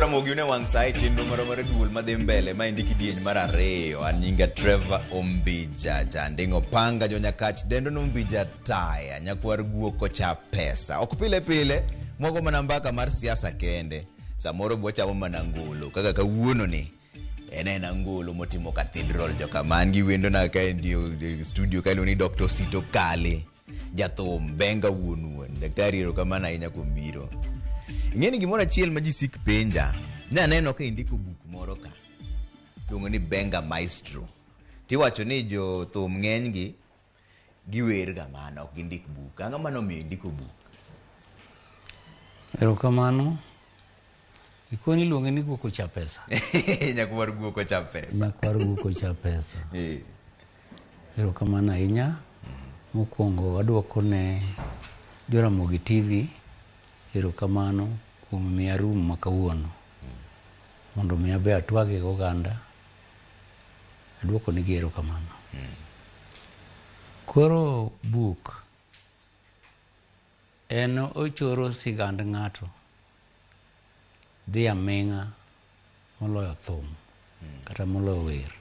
Ramogi une wang' sa e chenro marwa mar duol madhi mbele ma endi kidieny mar ariyo. An nyinga Trevor Ombija, janding'o panga jonyakach dendo nombija taya, nyakwar guok kocha pesa. Ok pile pile, mwago mana mbaka mar siasa kende. Samoro bwachamo mana ngolo kaka kawuono ni en ena ngolo motimo cathedral jokama an gi wendona kaendi e studio ka iluongo ni Dr. Osito Kale. Jathum benga wuon wuon daktari erokamano ahinya kuom biro ing'e ni gimoro achiel ma ji sik penja ne aneno ka indiko buk moro ka iluongo ni benga maestro tiwacho ni jothum ng'enygi giwer ga mana ok gindik buk ang'o mane omiyo indiko buk Erokamano. Ikoni iluonge ni guok ocha pesa. Nyakwar guok ocha pesa. Nyakwar guok ocha pesa. Erokamano ahinya. Mokwongo waduoko ne Joramogi TV erokamano kuom miya room ma kawuono. Mondo mi abe atwag gi oganda. Aduoko negi erokamano. Koro buk En ochoro sigand ng'ato dhi aming'a moloyo thum kata moloyo wer.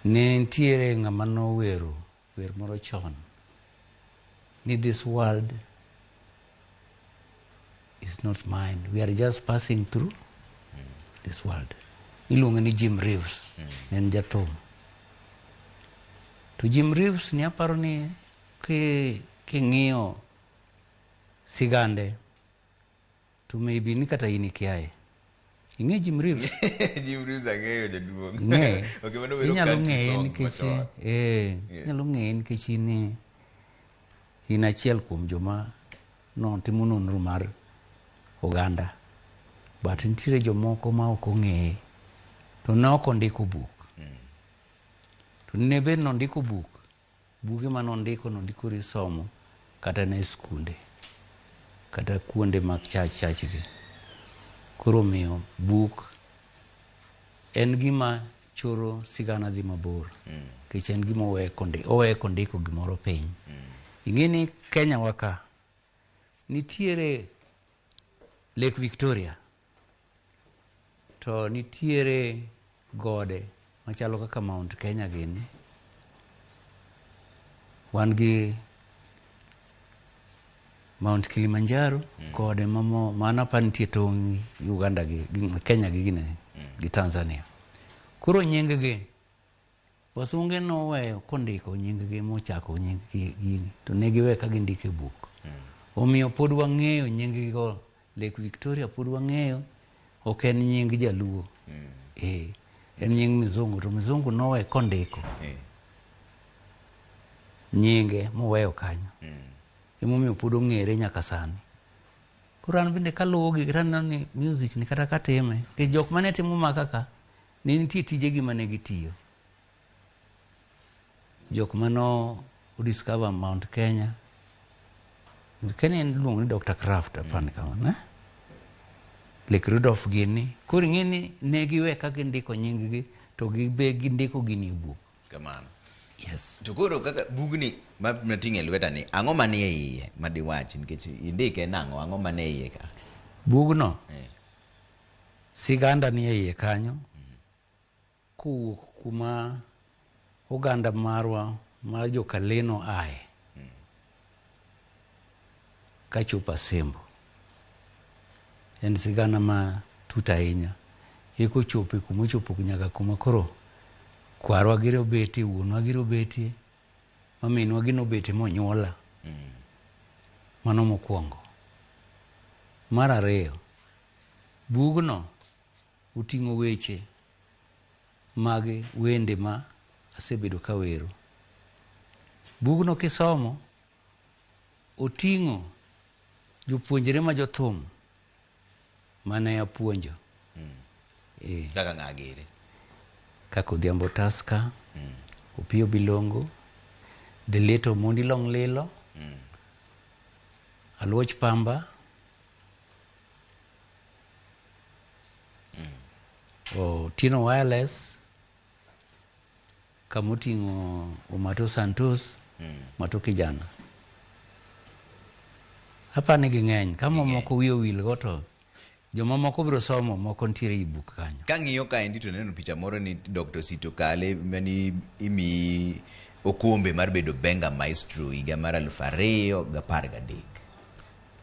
Ne nitiere ng'ama nowero wer moro chon ni this world is not mine. We are just passing through this world. Iluonge ni Jim Reeves. Ne en jathum. To Jim Reeves ni aparo ni Ki king'iyo sigande to maybe ni kata in ikiaye. Ing'e Jim Reeves? Jim Reeves ang'eyo jaduong'. Ing'eye? Okay, mano wero Inyalo country ng'eye songs nikech machon. eh, inyalo ng'eye nikech in in achiel kuom joma notimo nonro mar oganda. But nitiere jomoko ma ok ong'eye to ne ok ondiko buk. To ne bed nondiko buk Buge ma nondiko nondikore somo kata ne skunde kata kuonde mag church church gi. Koro omiyo buk en gima choro sigana dhi mabor nikech en gima owe owe kondiko gimoro piny. Ing'e ni Kenya wa ka nitiere Lake Victoria To nitiere gode machalo kaka Mount Kenya gini. Wan gi Mount Kilimanjaro, gode mamo mano apa nitie tong' Uganda gi Kenya gi gine gi Tanzania. Koro nying gi Wasunge noweyo kondiko nying-gi mochako nying-gi gini to ne giwe ka gindiko e buk. Omiyo pod wang'eyo nying-gi go. Lake Victoria pod wang'eyo ok en nying jaluo. Eh, en nying mzungu to mzungu nowe kondiko nyinge moweyo kanyo. Emomiyo pod ong'ere nyaka sani. Koro an bende kaluwo gigi to aneno ni music ni kata katime, nikech jok mane timo maka ka Ne nitie tijegi mane gitiyo. Jok mano discover Mount Kenya. Mount Kenya en iluongo ni Dr. Kraft apani kamano. Eh? Lake Rudolph gini. Koro ing'e ni ne giwe ka gindiko nying gi to gibe gindiko gini e buk. Kamano. Yes. To koro kaka bugni ma nating'o e lweta ni, ang'o manie iye ma diwachi nikech indike nang'o, ang'o manie iye ka? Bugno Eh. Siganda ni e iye kanyo kowuok kuma oganda marwa mar Jokaleno aye kachopo Asembo. En sigana ma tut ahinya. Eka ochopo kuma ochopo nyaka kuma koro kwarwa giri obetie, wuonwa giri obetie, ma minwa gi nobetie monyuola. Mano mokwongo. Mar ariyo, Bugno oting'o weche mag wende ma asebedo kawero. Bugno kisomo, oting'o jopuonjre ma jothum mane apuonjo. Eh. Kaka ng'a giri? Kaka Odhiambo Tusker, Opiyo Bilongo, The late Omondi Long Lilo, Aluoch Pamba, Otieno Wireless kamoting'o Omato Santos Mato Kijana. Apani ging'eny ka mamoko wiye owil go to Jomamoko biro somo, moko nitiere e buk kanyo. Kang'iyo kaendi to neno picha moro ni Dr. Osito Kale mani imiyi okombe mar bedo Benga Maestro higa mar 2013.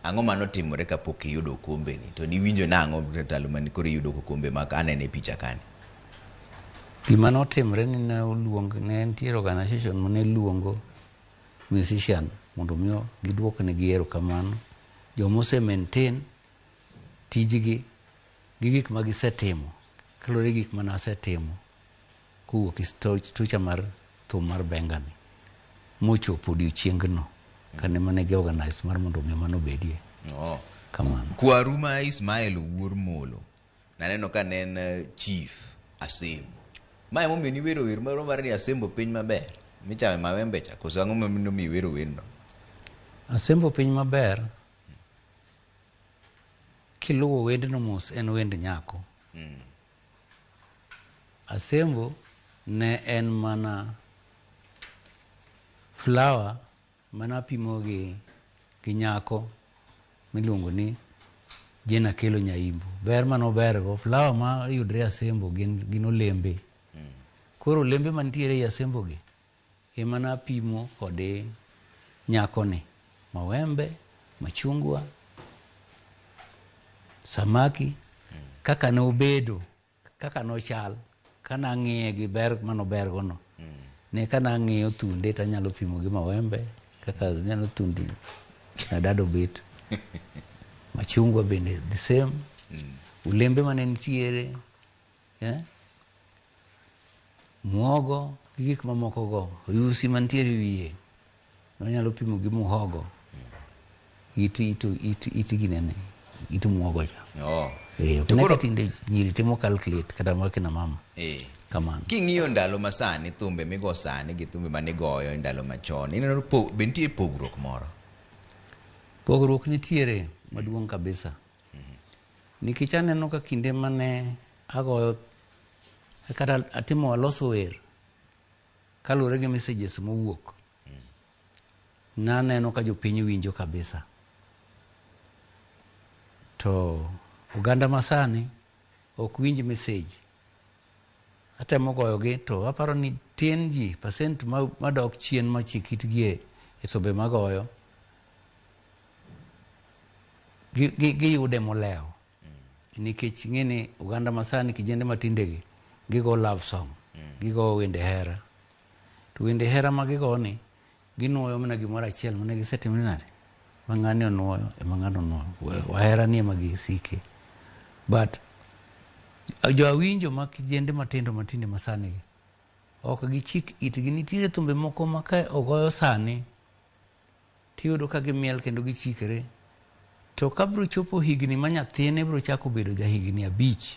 Ang'o manotimore kapok iyudo okombeni? To niwinjo nang'o ndalo mane koro iyudo okombe ma aneno e picha kani? Gima notimre ni ne oluong, ne nitiere organization mane luongo musician mondo mi giduoknegi erokamano. Joma ose maintain tijgi gi gik ma gisetimo kaluwore gi gik mane asetimo kowuok e structure mar thum mar benga ni mochopo odiochiengno kane mane gi organize mar mondo mi mano obedie. Oh. Kamano. Kwaru ma Ismael Owuor Molo naneno ka ne en chief Asembo. Ma emomiyo niwero wer moro mar ni Asembo piny maber michame mawembe cha koso ang'o momiyo iwero werno? Asembo piny maber kiluwo wendno mos en wend nyako. Asembo ne en mana flower mana apimo gi nyako miluongo ni Jane Akello Nyaimbo. Ber mane obergo, flower ma yudre Asembo gin olembe. Koro olembe mantiere ei Asembo gi ema napimo kod nyakoni. Mawembe, machungwa, samaki, kaka ne obedo, kaka nochal, kana ang'iye gi ber manobergo no. Ne kana ang'iyo thunde to anyalo pimo gi mawembe, kaka anyalo thundi nadado bet. Machungwa bende the same. Olembe mane nitiere, Muogo gi gik mamoko go, oyusi mantiere e wiye, nonyalo pimo gi muhogo. It ginene, it muogo cha. Oh. Ok ne ka tinde nyiri timo calculate kata mar kina mama. Kamano. King'iyo ndalo masani, thumbe migo sani gi thumbe mane igoyo e ndalo machon, ineno be nitie pogruok moro? Pogruok nitiere maduong' kabisa. Nikech aneno ka kinde mane agoyo kata atimo aloso wer kaluwore gi messages mowuok, naneno ka jopiny winjo kabisa. To oganda masani ok winj message. Atemo goyogi to aparo ni tin ji percent madok chien machik itgi e thumbe magoyo giyude molewo. Nikech ing'e ni oganda masani kijende matindegi gigo love song, gigo wende hera. To wende hera ma gigo ni ginuoyo mana gimoro achiel mane gisetimore nade? Ma ng'ani onuoyo ema ng'ano onuoyo. Wahera ni ema gisike. But jo awinjo ma kijende matindo matinde masani gi ok gichik itgi. Nitiere thumbe moko ma ka ogoyo sani tiyudo ka gimiel kendo gichikre. To ka biro chopo higni ma nyathine biro chako bedo ja higni 5,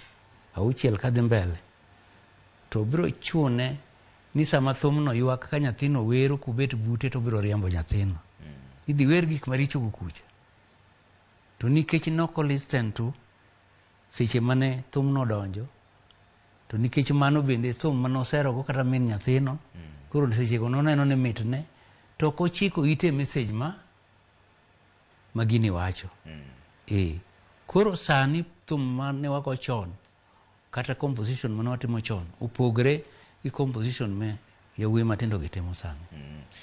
6 kadhi mbele, to biro chune ni sama thumno ywak ka nyathino wero kubet bute to biro riembo nyathino. Idhi wer gik maricho go kucha. To nikech nok o listen to seche mane thumno donjo, to nikech mano bende thum mane oserogo kata min nyathino, koro sechego noneno ni mitne, to ok ochiko ite message ma gini wacho. Koro sani thum mane wago chon, kata composition mane watimo chon, opogre gi composition me yawuoyi matindo gi timo sani.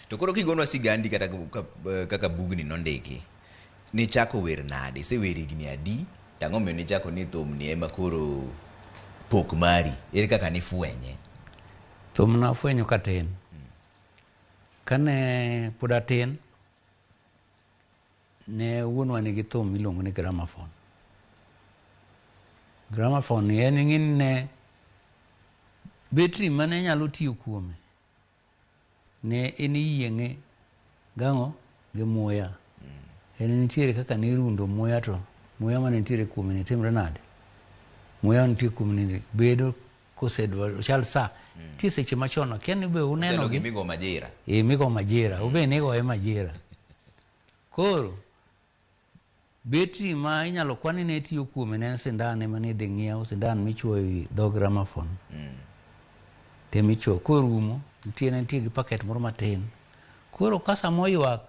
To koro kigonwa sigandi kata kaka bugni nondiki, nichako wer nade? Isewer higni adi? To ang'o momiyo nichako ni thumni ema koro pok mari? Ere kaka nifwenye? Thum nafwenyo katin. Kane pod atin, ne wuonwa nigi thum miluongo ni gramophone. Gramophone ni en ing'e ni ne betri mane nyalo tiyo kuome ne en iyieng'e gang'o gi muya. En nitiere kaka nirundo muya to muya mane nitiere kuome ni timre nade? Muya nitie kuome ni bedo kosedwa ochal sa. Nitie seche machon akia ni be uneno Ochalo gi gi? migo majira. Migo majira. Ube nigoye majira. Koro betri ma inyalo kwan ni ne tiyo kuome ne en sindan ema ne idhi ng'iew, sindan michuoyo e dho gramophone. Te michuoyo korumo, ne nitie gi paket moro matin. Koro ka sama oywak,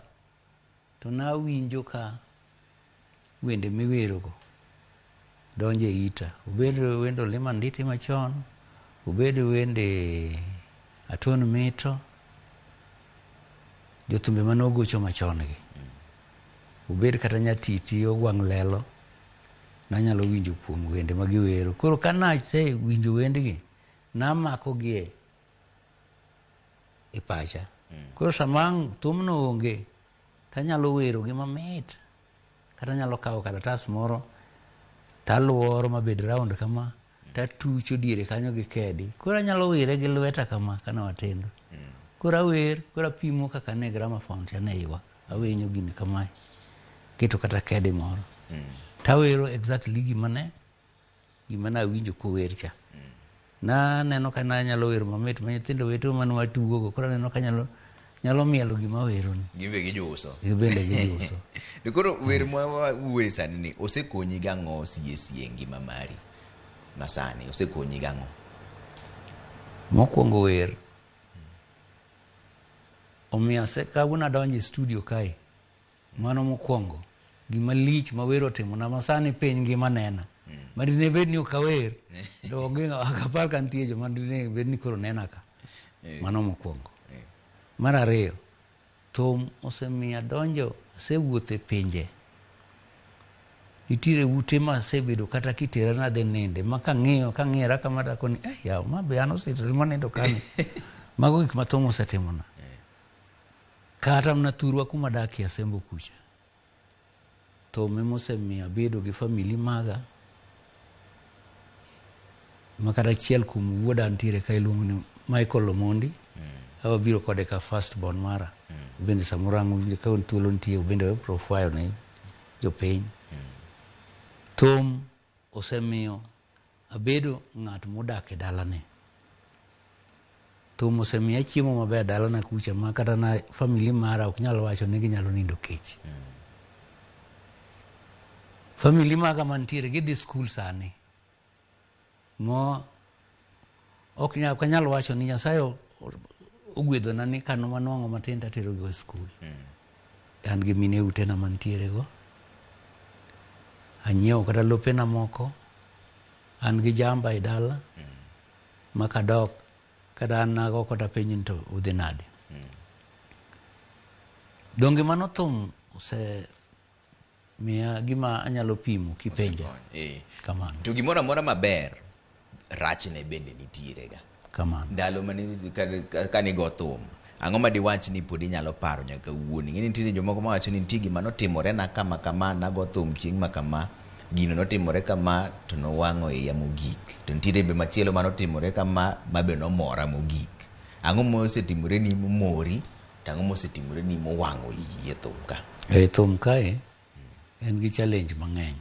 to nawinjo ka wende miwerogo Donjo e ita. Obed wende Olima Nditi machon, obed wende Aton Mito, jothumbe mane ogocho machon gi. Obed kata Nyatiti, Ogwang' Lelo, nanyalo winjo kuom wende ma giwero. Koro ka nasewinjo wendgi, namakogi e pacha. Koro sama ang' thumno onge, tanyalo werogi mamit. Kata anyalo kawo kalatas moro, taluoro mabed round kama, tatucho diere kanyo gi kedi. Koro anyalo were gi lweta kama kane watindo. Koro awer, koro apimo kaka ne gramophone cha ne ywak. Awinjo gini kamae. Keto kata kedi moro. Tawero exactly gima ne awinjo kower cha. Naneno ka nanyalo wero mamit ma nyithindo wetewa mane watugogo koro aneno ka nyalo mielo gima aweroni. Gin be gijuso. Gin bende gijuso. To koro wer ma wawuoye sani ni osekonyi gang'o sie sie e ngima mari masani? Osekonyi gang'o? Mokwongo wer omiyo kawuono adonjo e studio kae, mano mokwongo gima lich ma wer otimona ma sani piny ngima nena. Ma dine bed ni ok awer, to onge ok apar ka nitie joma dine bed ni koro nena ka. Mano mokwongo. Mar ariyo, thum osemiyo adonjo, asewuotho e pinje. Nitiere ute ma asebedo kata kitera nadhi ninde, ma kang'iyo, kang'iyora kama takoni, eh yawa, ma be an osetelo manindo kani. Mago gik ma thum osetimona. Kata mana thurwa kuma adakie Asembo kucha. Thum ema osemiyo abedo gi family maga. Ma kata achiel kuom wuoda nitiere ka iluongo ni Michael Omondi. Awabiro kode ka first born mara. Bende samoro ang' winjo ka thuolo nitie bende wabiro fwayo ne jopiny. Thum osemiyo abedo ng'at modak e dalane. Thum osemiya chiemo maber dalana kucha ma kata na family mara ok nyal wacho ni ginyalo nindo kech. Family maga mantiere gidhi skul sani. Mo ok anyal wacho ni Nyasaye ogwedhona ni kano manwang'o matin tatero gi e skul. An gi mine utena mantiere go. Anyiewo kata lopena moko. An gi jamba e dala. Ma kadok kata an nago kata penj ni to udhi nade. Donge mano thum osemiya gima anyalo pimo kipenja. Kamano. To gimoro amora maber, rachne bende nitiere ga. Kamano. Ndalo mane kanigo thum, ang'o ma diwach ni pod inyalo paro nyaka kawuono? Ing'e ni nitiere jomoko mawacho ni nitie gima notimore na kama kama, nago thum chieng' ma kama, gino notimore kama to nowang'o iya mogik. To nitiere be machielo manotimore kama ma be nomora mogik. Ang'o mosetimore ni momori, to ang'o mosetimore ni mowang'o iyi e thum ka? E thum kae, en gi challenge mang'eny.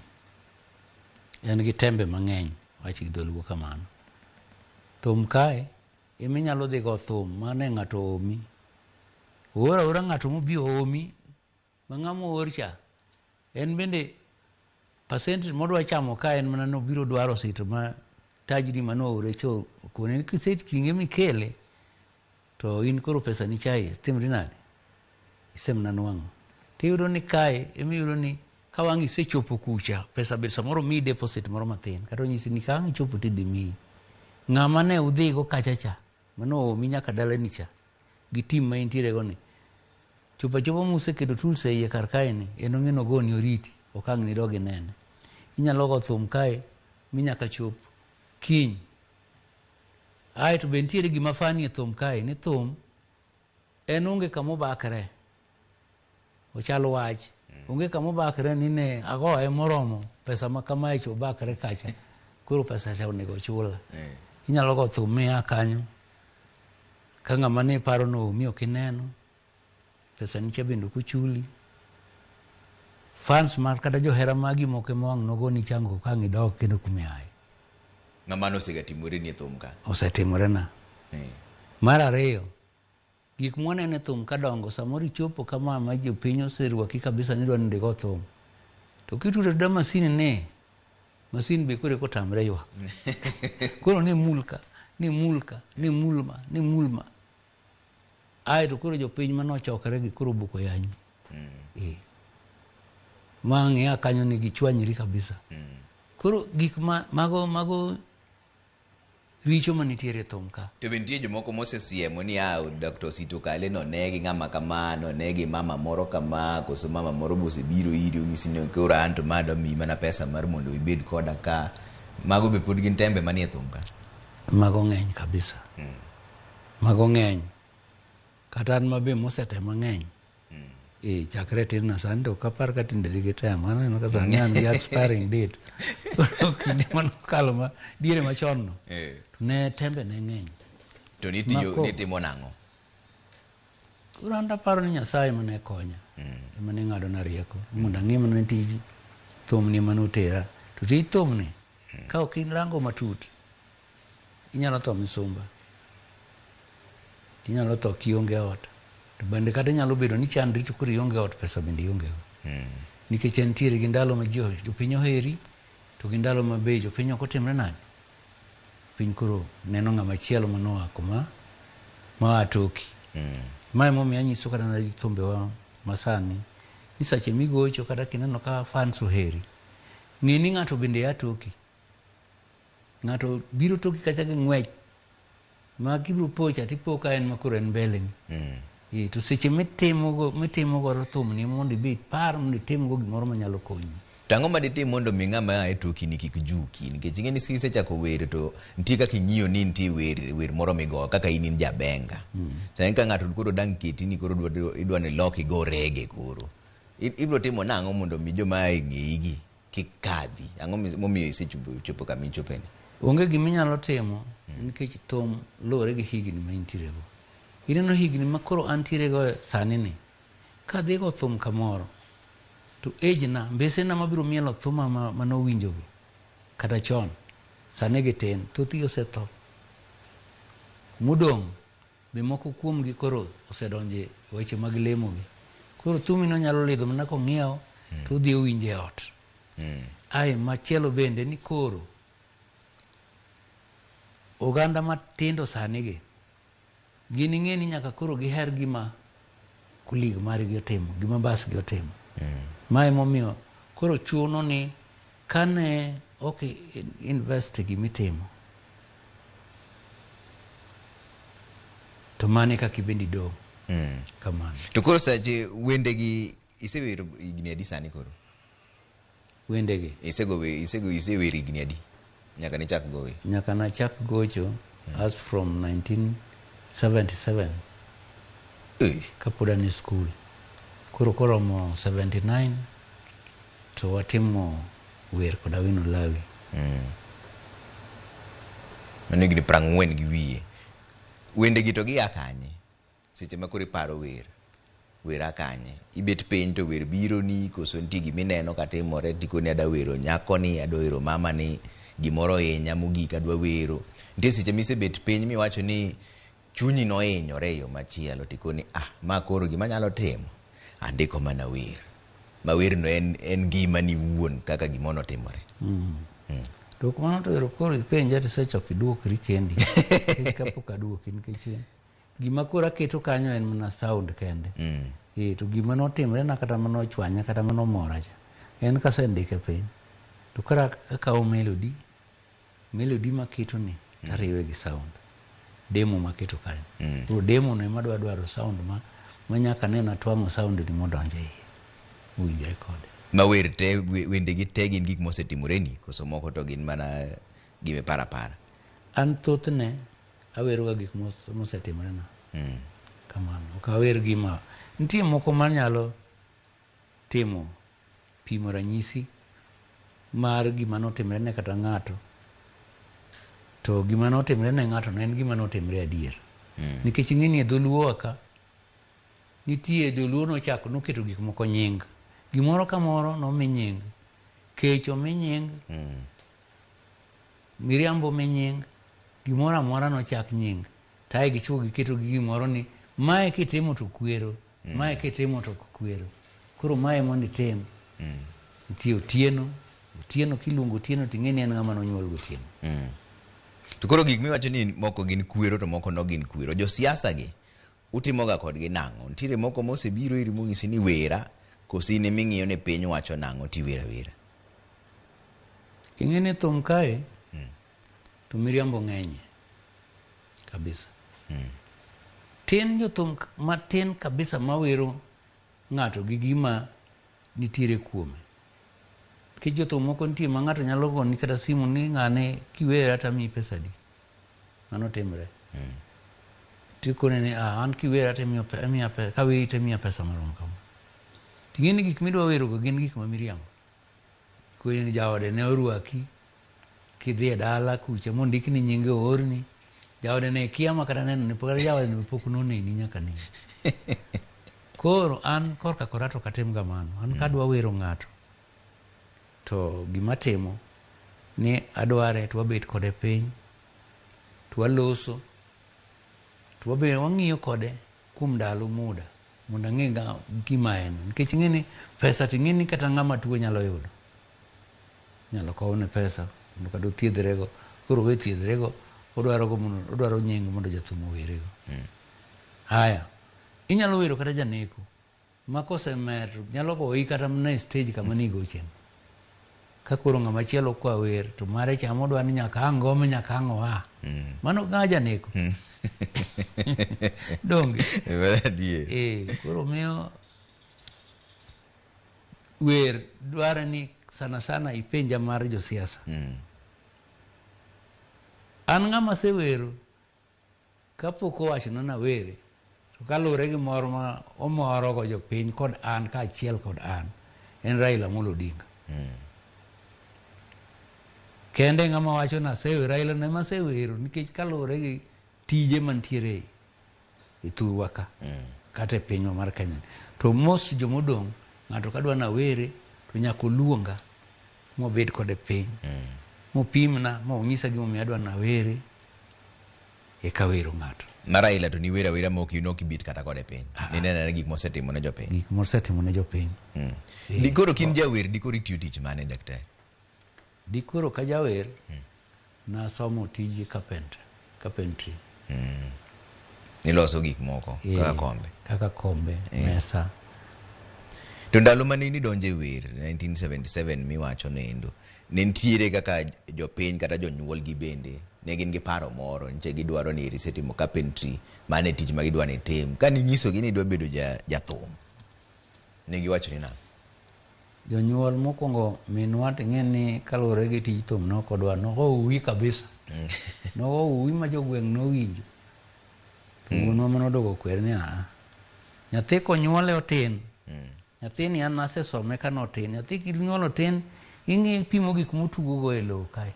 En gi tembe mang'eny, wach gi dholuo kamano. Thum kae, eminyalo dhi go thum mane ng'ato oomi. Oor aora ng'ato mobi oomi, ma ng'ama oor cha, en bende percent modwa chamo ka en mana nobiro dwaro sito ma tajni mane oore cho okone ni kiseting'e mikele to in koro pesa ni chae timri nade? Isemna nwang'o. Tiyudo ni kae emiyudo ni ka wang' isechopo kucha, pesa be samoro miyi deposit moro matin, kata onyisi ni ka ang' ichopo tidhi miyi. Ng'ama ne udhigo kacha cha, mane oomi nyaka dalani cha, gi team ma intiere go ni, chopo achopa museketo tools e iye kar kae ni, en ong'e nogoni oriti, ok ang' nidog inene. Inyalo go thum kae, minyaka chop kiny. Ae to be nitiere gima funny e thum kae, ni thum en onge kama obakre. Ochal wach. Onge kama obakre ni ne agoye moromo pesa ma kamae cha obakre kacha. Koro pesa cha onego chula. Inyalo go thum miya kanyo. Ka ng'ama ne paro no omi ok ineno. Pesa ni cha bende ok ochuli. Fans mar kata johera magi moko ema wang' nogoni chango ka ang' idok kendo kuma iaye. Ma mano osegatimore ni e thum ka? Osetimore na. Mar ariyo, gik mwaneno e thum kadongo, samoro ichopo kama ma jopiny oserwaki kabisa ni idwa ni igo thum. To kitudo atuda masin ni, masin be koro eka otamre ywak. Koro ni mulka, ni mulka, ni mulma, ni mulma. Ae to koro jopiny manochokore gi koro obuko yanyi. Ma ng'iya kanyo ni gichwanyri kabisa. Koro gik ma mago mago richo manitiere e thum ka. To be nitie jomoko mosesiemo ni a Dr. Osito Kale no ne gi ng'ama kama, no ne gi mama moro kama, koso mama moro bosebiro iri onyisi ni koro an to ma adwa miyi mana pesa mar mondo ibed koda ka. Mago be pod gin tembe manie thum ka. Mago ng'eny kabisa. Mago ng'eny. Kata an ma be mosetema ng'eny. Eh, chakre tin na sani to ok apar ka tinde digi temo. Aneno ka sani an gi expiring date. Koro kinde manokalo ma diere machon no. To ne tembe ne ng'eny. To nitiyo Mako. nitimo nang'o? Koro an aparo ni Nyasaye ema ne konya. Ema ne ng'adona rieko. Mondo ang'e mana ni tij thumni ema notera. To tij thumni, ka ok irango matut, inyalo tho misumba. Inyalo tho kionge ot. To bende kata inyalo bedo ni chandri to koro ionge ot, pesa bende ionge go. Nikech entiere gi ndalo ma ji jopiny oheri, to gi ndalo ma be jopiny ok otimre nade. Piny koro neno ng'ama chielo manoa kuma ma toki. Ma emomiyo anyiso kata na thumbewa masani ni sache migocho kata kineno ka fans oheri, ng'e ni ng'ato bende a toki. Ng'ato biro toki kacha gi ng'wech ma kibiro pocha tipo ka en ma koro en mbele ni. Eh, to seche mitimo mitimo godo thumni mondo ibi ipar mondo itim go gimoro manyalo konyi. To ang'o ma ditim mondo mi ng'ama a e toki ni kik juki? Nikech ing'e ni kisechako wer to nitie kaka ing'iyo ni nitie wer, wer moro migoyo kaka in in jabenga. Sani ka ng'ato koro dang' keti ni koro idwa ni ilok igo rege koro. Ibiro timo nang'o mondo mi joma a e ng'eyi gi kik kadhi? Ang'o momiyo isechopo chopo kama ichopeni? Onge gima inyalo timo nikech thum luwore gi higni ma intiere go. Ineno higni ma koro antiere go sani ni, kadhi go thum kamoro, to age na, mbesena mabiro mielo thuma manowinjogi kata chon, sani gitin, thothgi osetho. Modong' be moko kuomgi koro osedonje weche mag lemo gi. Koro thumino nyalo lidho mana kong'iewo to odhi owinjo e ot. Ae machielo bende ni koro oganda matindo sani gi gin ing'e ni nyaka koro giher gima colleague margi otimo, gima mbasgi otimo. Ma emomiyo koro chuno ni kane ok invest e gimitimo to mano e kaka ibende idong'. Kamano. To koro sache wendegi isewero higni adi sani koro? Wendegi Isego isego isewero higni adi? Nyaka nichak go wer. Nyaka nachak gocho as from 1977 kapod an e skul. Koro koromo 79 to watimo wer kod Awino Lawi. Mano higni 40 gi wiye. Wendegi to gia kanye? Seche ma koro iparo wer, wer a kanye? Ibet piny to wer bironi koso nitie gimineno katimore tikoni adwa wero nyakoni, adwa wero mamani, gimoro ohinya mogik adwa wero. Nitie seche misebet piny miwacho ni chunyi nohinyore e yo machielo tikoni ah, ma koro gima anyalo timo, andiko mana wer. Ma werno en ngimani iwuon kaka gimono otimore. To kamano to ero koro ipenja tisechako iduokri kendi. Kapok aduoki nikech gima koro aketo kanyo en mana sound kende. Eh, to gima notimre na kata manochwanya kata manomora cha en kasendike piny to koro akawo melody melody maketo ni tariwe gi sound demo maketo kanyo. Koro demo no ema dwa dwaro sound ma nyaka ne natwang'o sound ni modonjo e iye mowinjore kode. Ma wer te wendegi te gin gik mosetimoreni koso moko to gin mana gimiparo apara? An thothne aweroga gik mosetimorena. Kamano. Ok awer gima nitie moko manyalo timo pimo ranyisi mar gima notimre ne kata ng'ato to gima notimre ne ng'ato no en gima notimre adier. Nikech ing'e ni e dholuo ka nitie joluo nochako noketo gik moko nying. Gimoro ka moro nomi nying. Kech omi nying. Miriambo omi nying. Gimoro amora nochak nying. To ae gichwo giketo gi gimoro ni mae kitimo to kwero, mae kitimo to ok kwero. Koro mae mondo itim. Nitie Otieno, Otieno kiluongo Otieno to ing'e ni en ng'ama nonyuol gotieno. To koro gik miwacho ni moko gin kwero to moko no gin kwero. Josiasa gi utimoga kodgi nang'o? Nitiere moko mosebiro iri monyisi ni wera koso in eming'iyo ni piny wacho nang'o tiwero awera? Ing'e ni thum kae to miriambo ng'enye kabisa. Tin jothum matin kabisa mawero ng'ato gi gima nitiere kuome. Nikech jothum moko nitie ma ng'ato nyalo goni kata simu ni ng'ane kiwera to amiyi pesa adi. Mano timre. Tikone ni ah, an kiwera to imiya pesa, kaweri to imiya pesa marom kama. Ting'e ni gik midwa werogo gin gik ma miriambo. Koni ni jaode ne orwaki kidhi e dala kucha mondikni nyinge oorni. Jaode ne kia ma kata neno ni kata jaode ne pok noneni nyaka nene. Koro an korka kora to ok atim ga mano. An kadwa wero ng'ato to gima atimo ni adware to wabet kode piny to waloso to wabe wang'iyo kode kuom ndalo muda mondo ang'e gima en. Nikech ing'e ni pesa to ing'e ni kata ng'ama tuo nyalo yudo. Inyalo kowne pesa mondo kata othiedhrego. Koro owe thiedhrego, odwaro go mondo odwaro nying mondo jathum owerego. Haya, inyalo wero kata janeko ma kosemer to nyalo goyi kata mana e stage kama nigocheno. Ka koro ng'ama chielo kwa wer to mare cha modwa ni nyaka ang' gome nyaka ang' oa. Mano ng'a janeko. Donge? Adier. Eh, koro miyo wer dware ni sana sana ipenja mar josiasa. An ng'ama asewero kapok owachona nawere to kaluwore gi mor ma omorogo jopiny kod an kaachiel kod an en Raila Amolo Odinga. Kende ng'ama wacho ni asewero Raila no ema asewero nikech kaluwore gi tije mantiere e thurwa ka kata e pinywa mar Kenya. To most jomodong' ng'ato kadwa nawere to nyaka oluonga mobed kode piny mopimna monyisa gimomiyo adwa nawere eka wero ng'ato. Ma Raila to niwero awera ma ok ok ibet kata kode piny. Nineno anena gik mosetimo ne jopiny. Gik mosetimo ne jopiny. Dikoro kin jawer dikoro itiyo tich mane daktari? Dikoro ka jawer nasomo tij carpenter, carpentry. Niloso gik moko kaka kombe. Kaka kombe, mesa. To ndalo mane nidonjo e wer 1977 miwacho nendo, ne nitiere kaka jopiny kata jonyuolgi bende ne gin gi paro moro niche gidwaro ni isetimo carpentry, mano e tich ma gidwa ni itim. Ka ninyisogi ni idwa bedo jathum, ne giwachoni nang'o? Jonyuol mokwongo minwa to ing'e ni kaluwore gi tij thum ne ok odwar, nogo uwi kabisa. Nogo uwi ma jogweng' nowinjo. To wuonwa mane odogo kwer ni aa, nyathi konyuole otin, nyathini an nasesome ka notin, nyathi kinyuolo tin, ing'i pimo gik motugo go e lowo kae.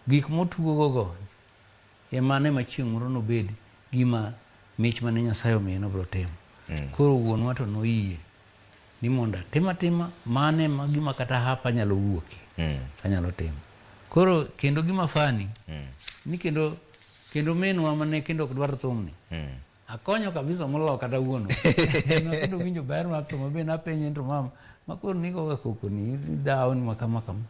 Gik motugo go go ema ne ma chieng' moro nobed gima mich mane Nyasaye omiye nobiro timo. Koro wuonwa to noyie ni mondo atim atima mane ma gima kata hapa anyalo wuokie anyalo timo. Koro kendo gima fani ni kendo kendo minwa mane kendo ok dwar thumni akonyo kabisa moloyo kata wuonwa. En kendo winjo ber mar thum be napenje to mama ma koro nigoga koko ni dhawo ni ma kama kama.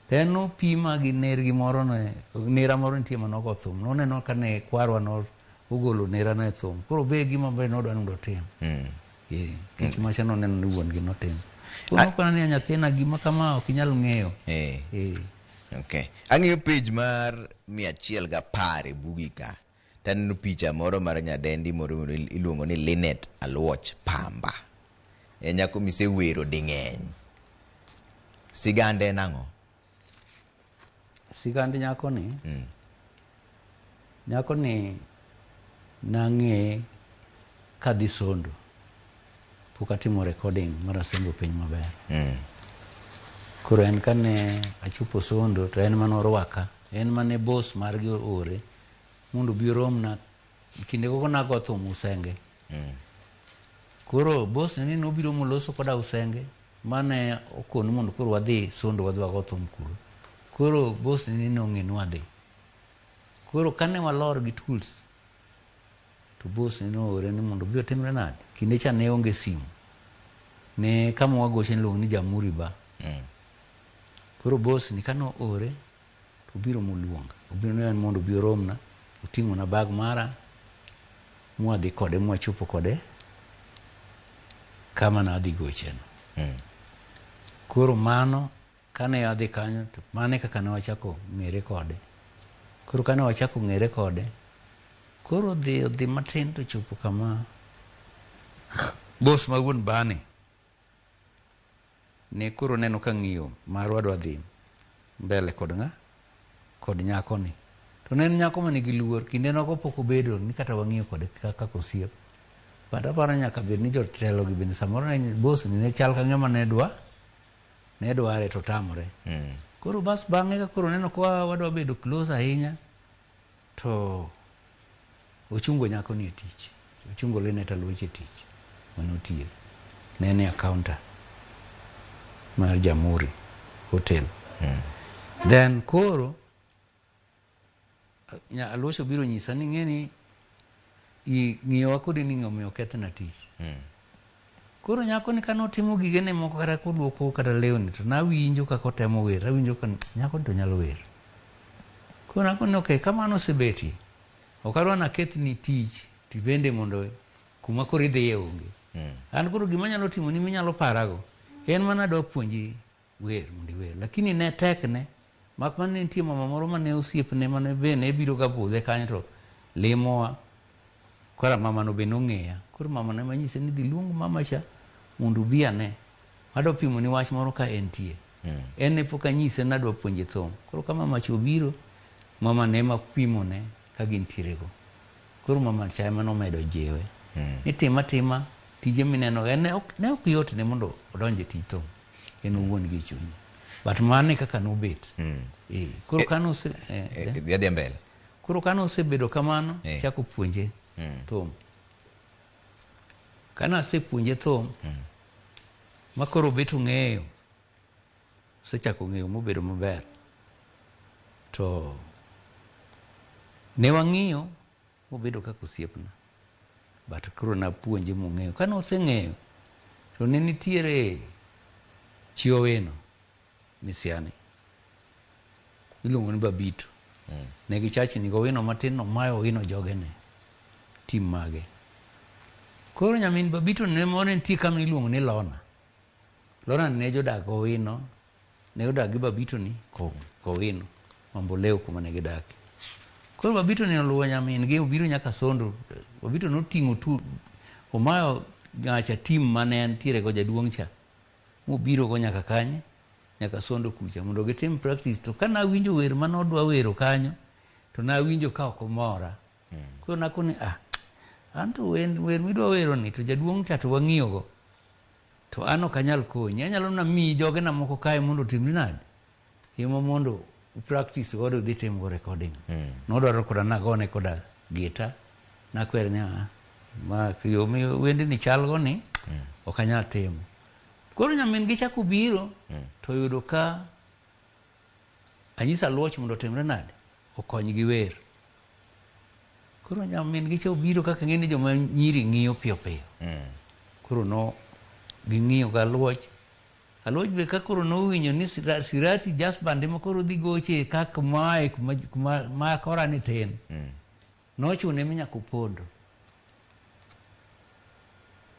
To en nopima gi nergi moro ne nera moro nitie manogo thum noneno ka ne kwarwa no ogolo nera no e thum. Koro be gima be nodwa ni mondo otim. Eh, nikech macha noneno ni wuon gi notimo. Koro nokona ni nyathina gima kama ok inyal ng'eyo. Eh. Okay. Ang'iyo page mar 110 e bugi ka. Taneno picha moro mar nyadendi moro iluongo ni Linet Aluoch Pamba. En nyako misewero ding'eny. Sigande en ang'o? Sigand nyakoni, nyakoni nang'eye kadhi Sondo. Pok atimo recording mar Asembo Piny Maber. Koro en kane achopo Sondo to en mane orwaka. En mane boss margi oore mondo obi oromna. Kinde gogo nago thum Usenge. Koro boss ni nobiro moloso koda Usenge mane okoni mondo koro wadhi Sondo wadhi wago thum kuro. Koro boss ni nong'e ni wadhi. Koro kane walor gi tools to boss ni noore ni mondo obi otimre nade. Kinde cha ne onge simu. Ne kama wagoche niluongo ni Jamhuri Bar. Koro boss ni kane oore to obiro moluonga. Obiro ni en mondo obi oromna, oting'ona bag mara mwadhi kode mwachopo kode kama nadhi gocheno. Koro mano Kane adhi kanyo to mano e kaka ne wachako ng'ere kode. Koro kane wachako ng'ere kode, koro odhi odhi matin to chopo kama boss ma wuon bani ne koro neno ka ng'iyo marwa dwa dhi mbele kod ng'a kod nyakoni. To ne en nyako manigi luor, kinde nogo pok obedo ni kata wang'iyo kode kaka osiep. But aparo nyaka bed ni jotelo gi bende samoro ne boss ni ne chal ka ng'ama ne dwa ne dware to tamore. Koro bas bang'e ka koro neno ka wadwa bedo close ahinya to ochungo nyakoni e tich. Ochungo Linet Aluoch e tich mane otiye. Ne en e accountant mar Jamhuri Hotel. Then koro Aluoch obiro nyisa ni ing'eni ng'iyowa kodi ni omiyo okethna tich. Koro nyakoni kane otimo gigene moko kata koluoko kata lewni to nawinjo kaka otemo wer, awinjo ka nyakoni to nyalo wer. Koro nakoni okay, kamano osebetie, ok adwa nakethni tich tibende mondo kuma koro idhiye onge. An koro gima anyalo timoni minyalo parago en mana adwa puonji wer mondo iwer. Lakini ne tekne, mak mana ni nitie mama moro mane osiepne mane be ne biro ga budhe kanyo to limowa. Koro mamano be nong'eya. Koro mamano ema nyise ni dhi luong mama cha mondo obi ane. Adwa pimoni wach moro ka entie. En ne pok anyise ni adwa puonje thum. Koro ka mama cha obiro, mama ne ema pimone ka gintiere go. Koro mama cha ema nomedo jiwe. Ni tim atima tije mineno en ne ok yot ne mondo odonj e tij thum. En owuon gi chunye. But mano e kaka nobet. Koro kane ose Dhi adhiya mbele. Koro kane osebedo kamano, chako puonje thum. Kane asepuonje thum, ma koro obet ong'eyo, osechako ng'eyo mobedo maber, to ne wang'iyo mobedo kaka osiepna. But koro napuonje mong'eyo. Kane oseng'eyo, to ne nitiere chi Owino Misiani iluongo ni Babito. Ne gichachni go Owino matin no mayo Owino jogene, tim mage. Koro nyamin Babito ne moro ne nitie kama iluongo ni Lona. Lona ne jodak Owino, ne odak gi Babito ni Kowino, Mamboleo kuma ne gidakie. Koro Babito ni oluwo nyamin gi obiro nyaka Sondo. Babito noting'o tu omayo ng'acha tim mane entiere go jaduong' cha mobiro go nyaka kanye nyaka Sondo kucha mondo gitim practice. To ka nawinjo wer mane odwa wero kanyo to nawinjo ka ok omora. Koro nakoni an to wer midwa wero ni to jaduong' cha to wang'iyo go. To an ok anyal konyi. Anyalo na miyi jogena moko kae mondo otimni nade? Ema mondo practice godo udhi tim go recording. Nodwaro koda nagone koda gita. Nakwere ni ma yo mi wendni chal go ni ok anyal timo. Koro nyamin gi chako biro to yudo ka anyiso Aluoch mondo otimre nade? Okony gi wer. Koro nyamin gi cha obiro kaka ing'e ni joma nyiri ng'iyo piyo piyo. Koro no ging'iyo ga Aluoch. Aluoch be ka koro nowinjo ni Sirati Jazz Band ema koro dhi goche kaka mae kuma ma kora ni tin. Nochune mi nyaka opondo.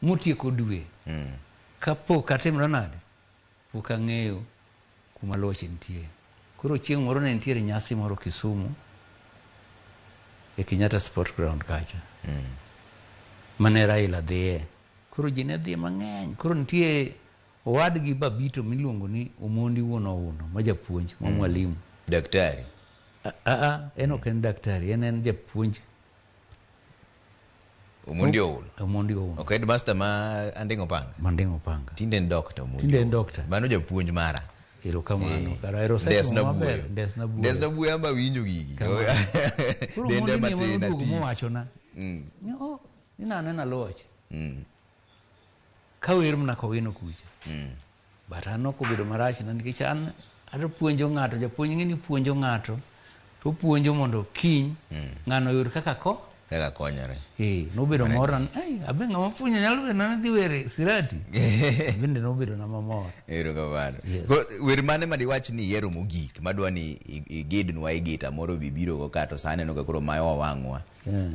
Motieko dwe. Kapok atimra nade? Pok ang'eyo kuma Aluoch nitie. Koro chieng' moro ne nitiere nyasi moro Kisumu e Kenyatta Sport Ground kacha. Mane Raila dhiye. Koro ji ne dhiye mang'eny. Koro nitie owadgi Babito miluongo ni Omondi Wuon Ouno ma japuonj ma mwalimu. Daktari. En ok en daktari, en japuonj. Omondi Ouno. Omondi Ouno. Ok headmaster ma Anding'o Panga. Manding'o Panga. Tinde en doctor Omondi. Tinde en doctor. Mano japuonj mara. Erokamano. Kara ero Ndes osetimo na maber. buoyo. Ndes na buoyo. Ndes na buoyo amba winjo gigi. Koro Dende Omondi ni ema matin noduogo ati. mowachona. Ni oh, ni naneno Aluoch. Ka wer mana Kowino kucha. But an ok obedo marach na nikech an adwa puonjo ng'ato, japuonj ng'e ni puonjo ng'ato to opuonjo mondo kiny ng'ano oyud kaka ko Kaka konyore. Nobedo mor na, ai, abe ng'ama puonjo nyalo bedo na dhi wer Sirati. Bende nobedo na mamor. Erokamano. Yes. Koro wer mane ma diwach ni ihero mogik madwa ni igidnwa e gita moro be ibiro go ka to sa aneno ka koro mayo wang'wa.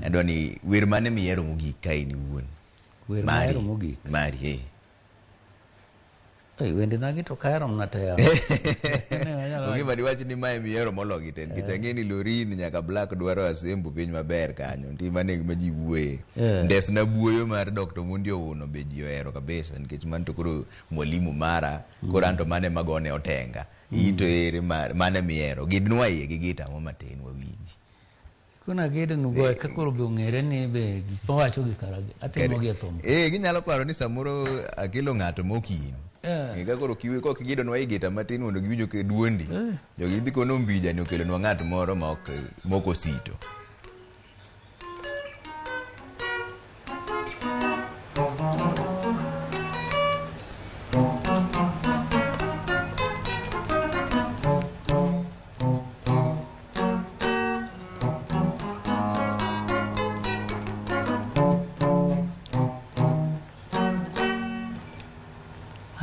Adwa ni wer mane mihero mogik ka in iwuon? Wer mahero mogik. Mari, eh. Ei, wendena gi to kahero mana te yawa. Ne, wanyalo Onge madiwach ni mae mihero mologi te nikech ang'e ni Lorin nyaka Black dwaro asembo piny maber kanyo nitie mano e gima ji wuoye. Ndesna buoyo mar Dr. Mondi Owuno be ji ohero kabisa nikech mano to koro mwalimu mara koro anto mano ema gone otenga. In to ere mar mane mihero? Gidnwa iye gi gita mo matin wawinji. Kuna gedo nugo eka koro be ong'ere ni be gik mawacho gi kara atimo gi e thum. Eh, ginyalo paro ni samoro akelo ng'ato mok in. Eh. Ka koro kiwe kok igidonwa i gita matin mondo giwinj ok duondi. Jogi dhi kono Ombija ni okelonwa ng'at moro ma ok mok osito.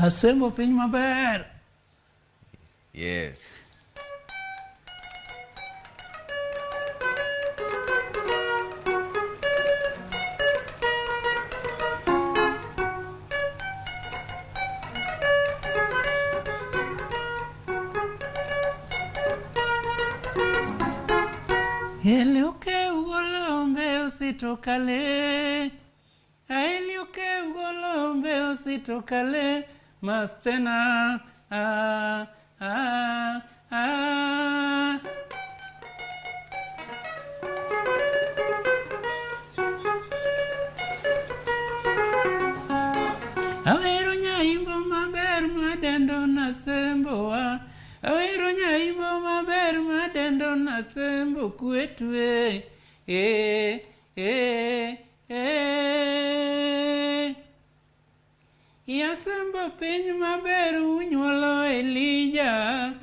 Asembo piny maber. Yes. Eliuke ugolombe usitokale. Aeliuke ugolombe usitokale. Mastena. Ah, ah, ah. Awero nyaimbo maber madendo nasembowa. Awero nyaimbo maber madendo nasembo kwetwe. Eh, eh, eh. Yasembo piny maber unyuolo Elija.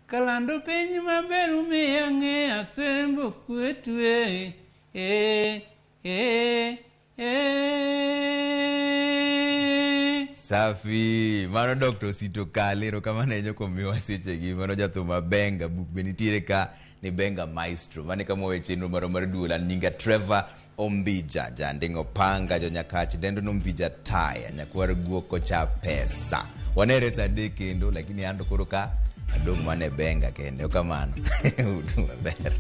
Kalando piny maber umiya ng'e asembo kwetwe. Eh, eh, eh. Safi. Mano Dr. Osito Kale, erokamano ahinya kuom miyowa sechegi. Mano jathum ma Benga, buk be nitiere ka ni Benga Maestro. Mano e kama wawe chenro marwa mar duol. An nyinga Trevor Ombija, janding'o panga, jonyakach dendo nombija taya, nyakwar guok kocha pesa. Wanere saa adek kendo, lakini an to koro ka adong' mana e Benga kende. Erokamano. Udu maber.